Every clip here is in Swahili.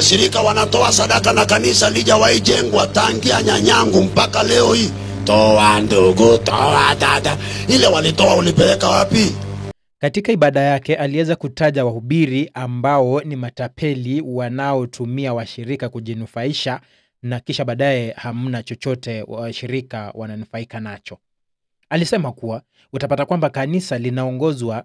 Washirika wanatoa sadaka na kanisa lijawahi jengwa tangia nyanyangu mpaka leo hii. Toa ndugu, toa dada. Ile walitoa ulipeleka wapi? Katika ibada yake aliweza kutaja wahubiri ambao ni matapeli wanaotumia washirika kujinufaisha na kisha baadaye hamna chochote washirika wananufaika nacho. Alisema kuwa utapata kwamba kanisa linaongozwa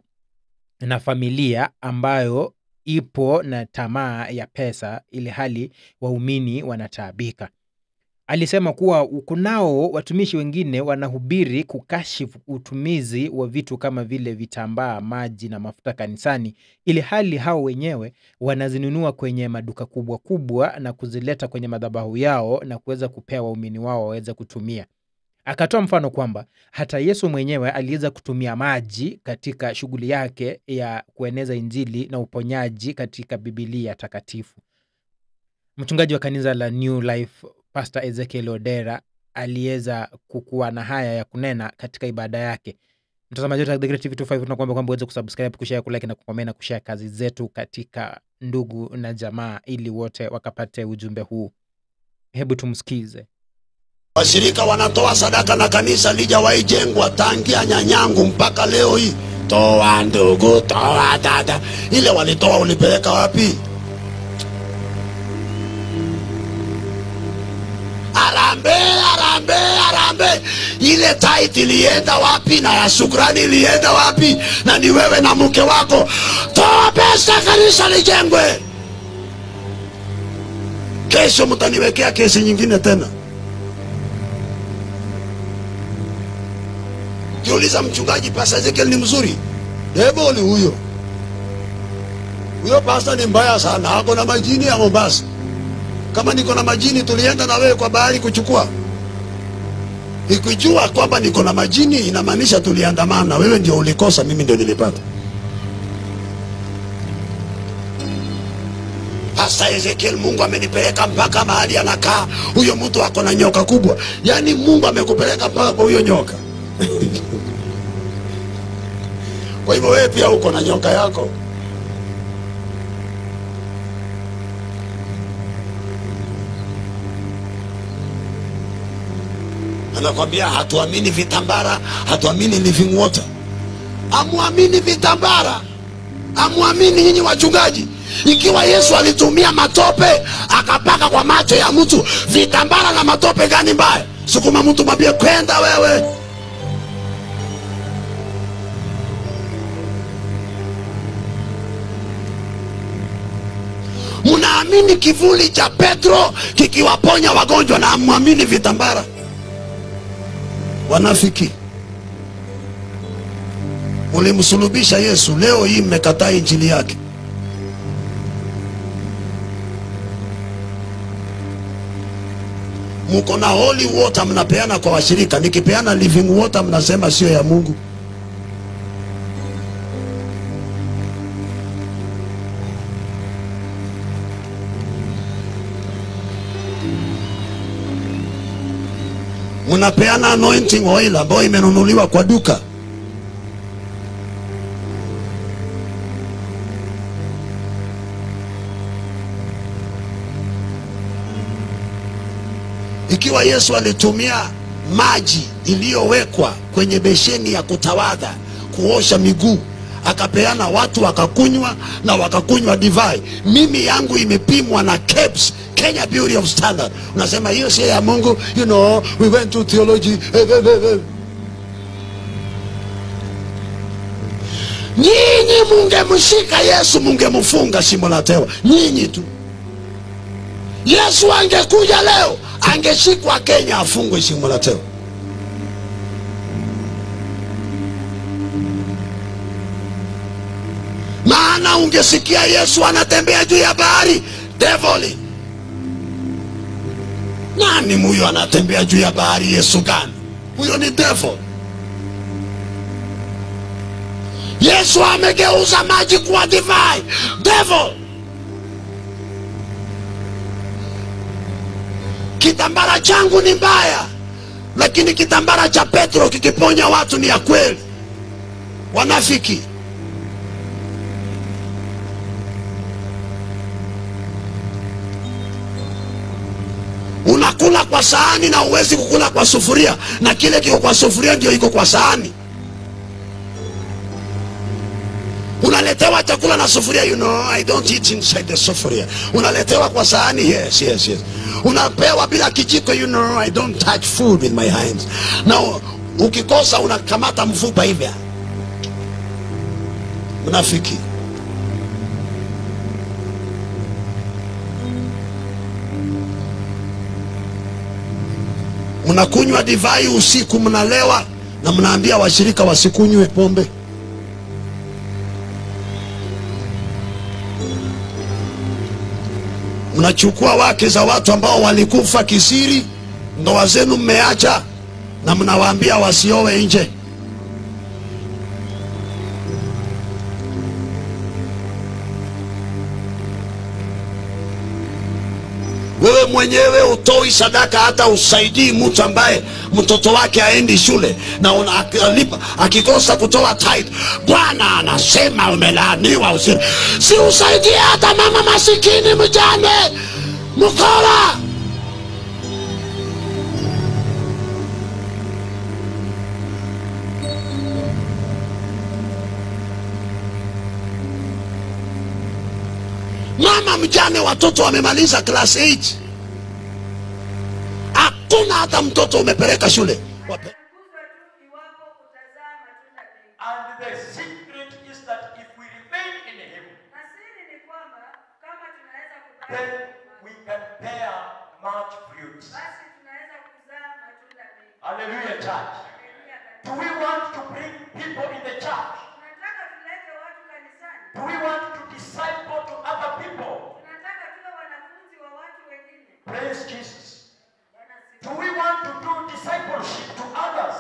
na familia ambayo ipo na tamaa ya pesa ili hali waumini wanataabika. Alisema kuwa kunao watumishi wengine wanahubiri kukashifu utumizi wa vitu kama vile vitambaa, maji na mafuta kanisani, ili hali hao wenyewe wanazinunua kwenye maduka kubwa kubwa na kuzileta kwenye madhabahu yao na kuweza kupea waumini wao waweze kutumia. Akatoa mfano kwamba hata Yesu mwenyewe aliweza kutumia maji katika shughuli yake ya kueneza injili na uponyaji katika Biblia takatifu. Mchungaji wa kanisa la New Life, Pastor Ezekiel Odera, aliweza kukuwa na haya ya kunena katika ibada yake. Mtazamaji wetu wa The Great TV 25, tunakuomba kwamba uweze kusubscribe, kushare, kulike na kucomment na kushare kazi zetu katika ndugu na jamaa ili wote wakapate ujumbe huu. Hebu tumsikize. Washirika wanatoa sadaka na kanisa lijawahi jengwa tangia nyanyangu mpaka leo hii. Toa ndugu, toa dada. Ile walitoa ulipeleka wapi? Arambe, arambe, arambe. Ile tithe ilienda wapi? Na ya shukrani ilienda wapi? Na ni wewe na mke wako. Toa pesa kanisa lijengwe. Kesho mtaniwekea kesi nyingine tena. Kiuliza mchungaji, Pastor Ezekiel ni mzuri? Devil huyo. Huyo pastor ni mbaya sana, ako na majini ya Mombasa. Kama niko na majini tulienda na wewe kwa bahari kuchukua. Ikijua kwamba niko na majini inamaanisha tuliandamana, wewe ndio ulikosa, mimi ndio nilipata. Pastor Ezekiel, Mungu amenipeleka mpaka mahali anakaa. Huyo mtu ako na nyoka kubwa. Yaani Mungu amekupeleka mpaka kwa huyo nyoka. Kwa hivyo wewe pia uko na nyoka yako. Anakwambia hatuamini vitambara, hatuamini living water. Amuamini vitambara, amuamini nyinyi wachungaji. Ikiwa Yesu alitumia matope akapaka kwa macho ya mtu, vitambara na matope gani mbaya? Sukuma mtu mwambie kwenda wewe. Munaamini kivuli cha Petro kikiwaponya wagonjwa na amuamini vitambara? Wanafiki. Ulimsulubisha Yesu, leo hii mmekataa injili yake. Muko na holy water mnapeana kwa washirika, nikipeana living water mnasema sio ya Mungu. Mnapeana anointing oil ambayo imenunuliwa kwa duka. Ikiwa Yesu alitumia maji iliyowekwa kwenye besheni ya kutawadha kuosha miguu, akapeana watu wakakunywa na wakakunywa divai, mimi yangu imepimwa na KEBS, Kenya Bureau of Standard. Unasema hiyo si ya Mungu, you know, we went to theology. Nyinyi mungemshika Yesu, mungemfunga shimo la tewa. Nyinyi tu. Yesu angekuja leo, angeshikwa Kenya afungwe shimo la tewa. Maana ungesikia Yesu anatembea juu ya bahari, devil. Nani huyo anatembea juu ya bahari? Yesu gani? Huyo ni devil. Yesu amegeuza maji kuwa divai, devil. Kitambara changu ni mbaya, lakini kitambara cha Petro kikiponya watu ni ya kweli. Wanafiki. Unakula kwa sahani na uwezi kukula kwa sufuria, na kile kiko kwa sufuria ndio iko kwa sahani. Unaletewa chakula na sufuria, you know, I don't eat inside the sufuria. Unaletewa kwa sahani, yes, yes, yes. Unapewa bila kijiko, you know, I don't touch food with my hands. Now, ukikosa unakamata mfupa hivi. Mnafiki. Mnakunywa divai usiku, mnalewa, na mnaambia washirika wasikunywe pombe. Mnachukua wake za watu ambao walikufa kisiri, ndoa zenu mmeacha, na mnawaambia wasiowe nje. Wewe mwenyewe utoi sadaka, hata usaidii mtu ambaye mtoto wake haendi shule, na unalipa akikosa kutoa tithe, Bwana anasema umelaaniwa. Si usaidie hata mama masikini, mjane, mkora. Mama mjane, watoto wamemaliza class 8. Hakuna hata mtoto umepeleka shule. And the secret is that if we remain in him, then we can bear much fruit. Hallelujah, church. Do we want to bring people in the church? Do we want to disciple to other people? Praise Jesus. Do we want to do discipleship to others?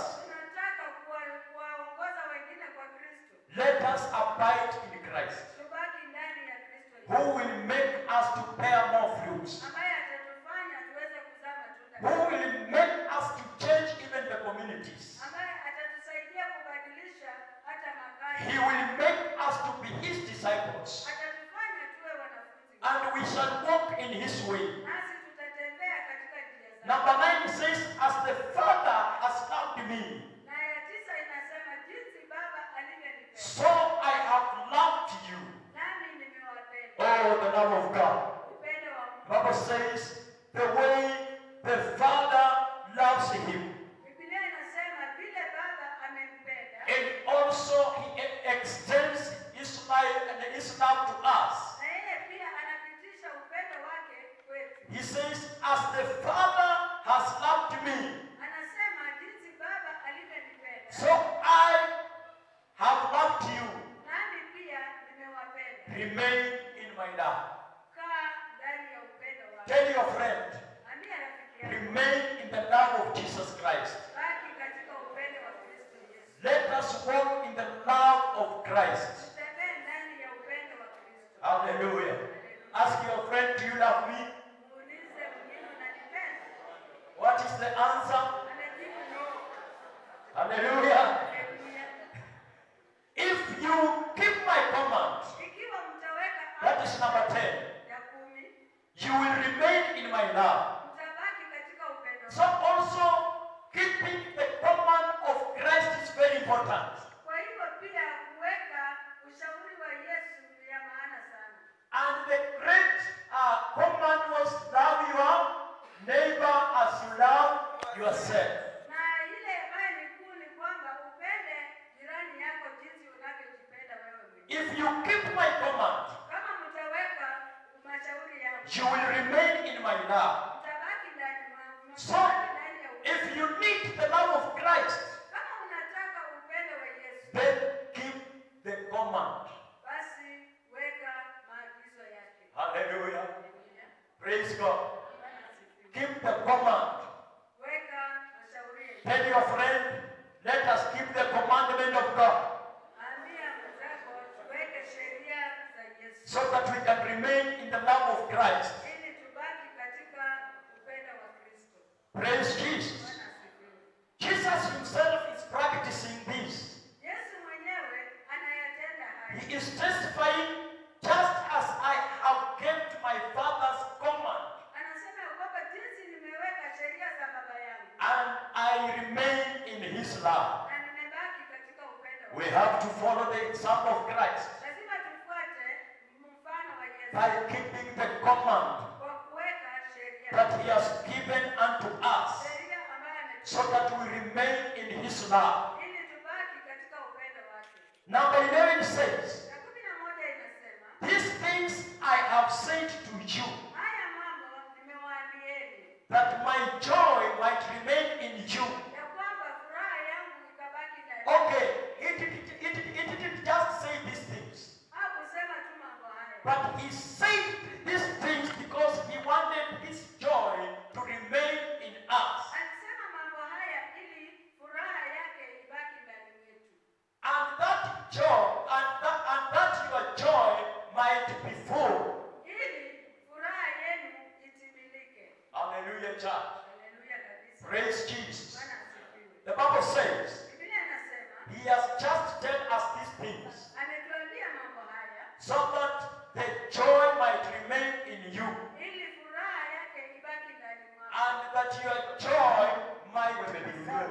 Let us abide in Christ, who will make us to bear more fruits, who will make us to change even the communities. He will make us to be his disciples, and we shall walk in his way. Number 9 says, as the Father has loved me, so I have loved you. Oh, the love of God. The Bible says, the way the Father loves him, and also he extends his life and his love to us. He says, as the Father has loved me, so I have loved you. Remain in my love. Tell your friend, remain in the love of Jesus Christ. Let us walk in the love of Christ. Hallelujah. Ask your friend, do you love me? What is the answer? Hallelujah. If you keep my command, that is number 10, you will remain in my love. So also, keeping the command of Christ is very important. And the great command was, love your neighbor as you love yourself. If you keep my command, you will remain in my love. So, if you need the love of Christ, then keep the command. Hallelujah. Praise God. Keep the command. Tell your friend, let us keep the commandment of God, so that we can remain in the love of Christ. Praise Jesus. Jesus himself is practicing this. He is testifying, just as I have kept my Father's command. his love. We have to follow the example of Christ by keeping the command that he has given unto us, so that we remain in his love. Number 11 says, these things I have said to you, that my joy might remain in you. Okay, it didn't just say these things, but he said these things because he wanted his joy to remain in us. And that joy, and that your joy might be full. Hallelujah, church. Praise Jesus. The Bible says, he has just told us these things so that the joy might remain in you, and that your joy might be full.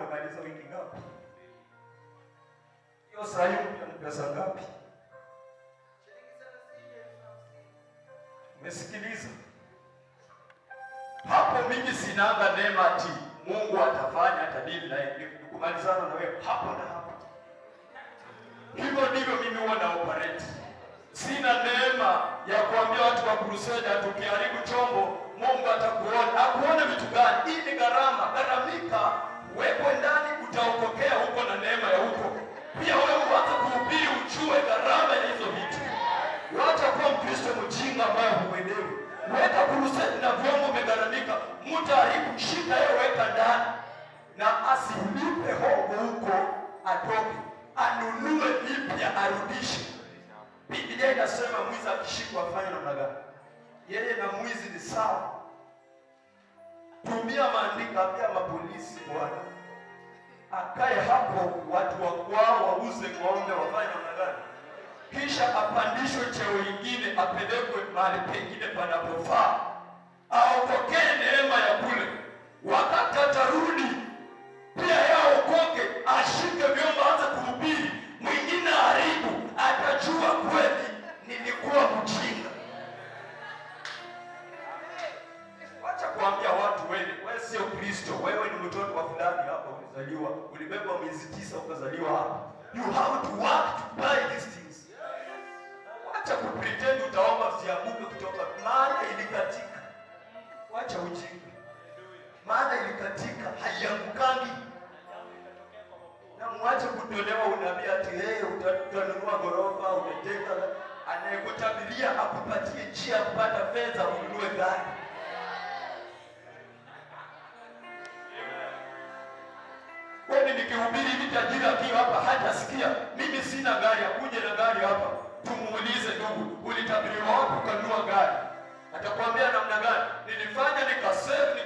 Umesikiliza? Hapo mimi sinanga neema ati Mungu atafanya atadili na kumalizana na wewe hapo na hapo. Hivyo ndivyo mimi huwa na operate. Sina neema ya kuambia watu wa crusade tukiharibu chombo Mungu atakuona. Akuone vitu gani? Hii ni gharama, gharamika, wewe ndani utaokokea huko na neema ya huko. Pia wewe uanze kuhubiri ujue gharama ya hizo vitu. Wacha kuwa Mkristo mjinga ambaye huelewi. Weka crusade na vyombo umegharamika, mtaharibu, shika yeye weka ndani. Na asilipe hongo huko atoke, anunue vipya arudishe. Biblia inasema mwizi akishikwa afanye namna gani? Yeye na mwizi ni sawa. Tumia maandiko, ambia mapolisi bwana, akae hapo, watu wa kwao wauze ng'ombe wafanye namna gani? Kisha apandishwe cheo ingine, apelekwe mahali pengine panapofaa, aokokee neema ya kule. Wakati atarudi pia yeye aokoke, ashike vyombo aanze kuhubiri, mwingine haribu, atajua kweli nilikuwa mjinga. Wacha kuambia watu wewe sio Kristo, wewe ni mtoto wa fulani hapa ulizaliwa, ulibebwa miezi 9 ukazaliwa hapa. You have to work to buy these things. Wacha kupretend utaomba zianguke kutoka maana ilikatika. Wacha ujinga. Maana ilikatika, haiangukangi. Na mwache kutolewa unabii ati hey, utanunua ghorofa, utajenga. Anayekutabiria akupatie njia ya kupata fedha ununue gari. Kwani nikihubiri hivi tajiri akiwa hapa hatasikia. Mimi sina gari, akuje na gari hapa. Tumuulize, ndugu, ulitabiriwa wapi ukanunua gari? Atakwambia namna gani? Nilifanya nikasave,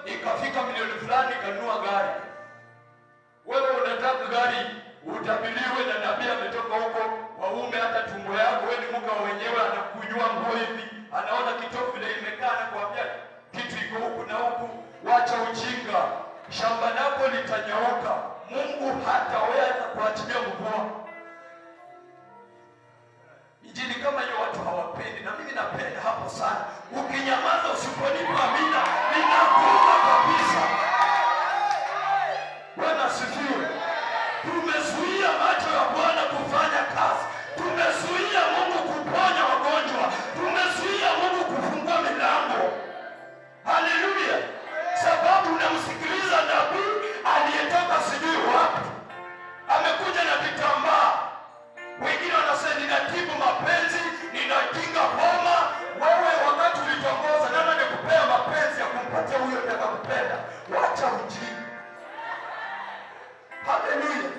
ikafika milioni fulani nikanunua gari. Wewe unataka gari utabiriwe na nabii ametoka huko, waume hata tumbo yako, wewe ni mke wa wenyewe, anakunywa nguo hivi, anaona kitofu vile imekaa na kuambia kitu iko huku na huku. Wacha ujinga. Shamba lako litanyooka. Mungu hataweza kuachilia mvua. Injili kama hiyo watu hawapendi, na mimi napenda hapo sana. Ukinyamaza usiponipa amina, ninakufa kabisa. Bwana asifiwe. Tumezuia macho ya Bwana kufanya kazi. Tumezuia Mungu kuponya wagonjwa. Tumezuia Mungu kufungua milango. Haleluya. Sababu unamsikiliza nabii aliyetoka sijui wapi, amekuja na vitambaa. Wengine wanasema ninatibu mapenzi, ninakinga homa. Wewe wakati ulitongoza, nani alikupea mapenzi ya kumpatia huyo atakayekupenda? Wacha ujinga. Haleluya.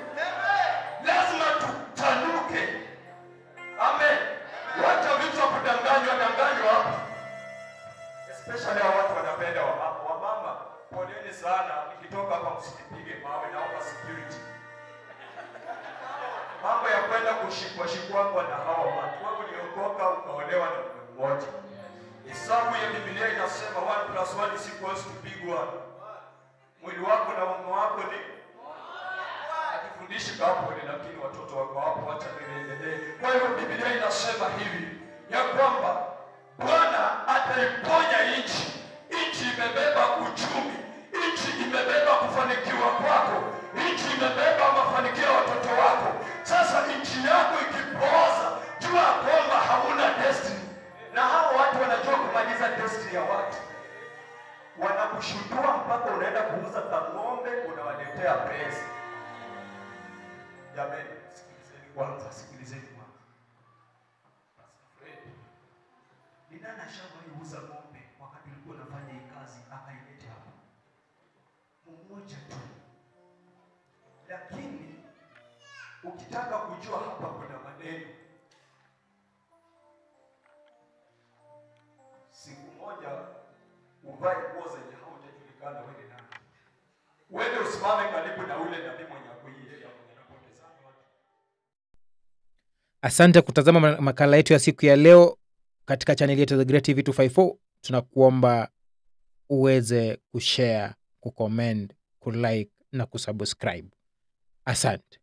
Lazima tutanuke. Amen. Wacha vitu vya kudanganywa danganywa hapa. Especially hao watu wanapenda wamama. Poleni sana, nikitoka hapa msinipige mawe, naomba security. Mambo ya kwenda kushikwa shikwangwa na hawa watu. Wewe uliokoka ukaolewa na mume mmoja. Hesabu ya Biblia inasema 1 + 1 is equals to big 1. Mwili wako na mume wako ni Sifundishi hapo, lakini watoto wako hapo, acha niendelee. Kwa hiyo Biblia inasema hivi ya kwamba Bwana ataiponya nchi. Nchi imebeba uchumi, nchi imebeba kufanikiwa kwako, nchi imebeba mafanikio ya watoto wako. Sasa nchi yako ikipooza, jua kwamba hauna destiny. Na hao watu wanajua kumaliza destiny ya watu. Wanakushutua mpaka unaenda kuuza ng'ombe, unawaletea pesa. Jamani, sikilizeni kwanza, sikilizeni kwanza. Pastor Fred, ni nani ashawahi uza ng'ombe wakati ulikuwa unafanya hii kazi akaileta hapa? Mmoja tu. Lakini ukitaka kujua hapa kuna maneno. Siku moja uvae nguo zenye haujajulikana wewe ni nani. Uende usimame karibu na ule nabii mwenye akuiye mwenye anapotezana watu. Asante kutazama makala yetu ya siku ya leo katika channel yetu The Great TV 254. Tunakuomba uweze kushare, kucomment, kulike na kusubscribe. Asante.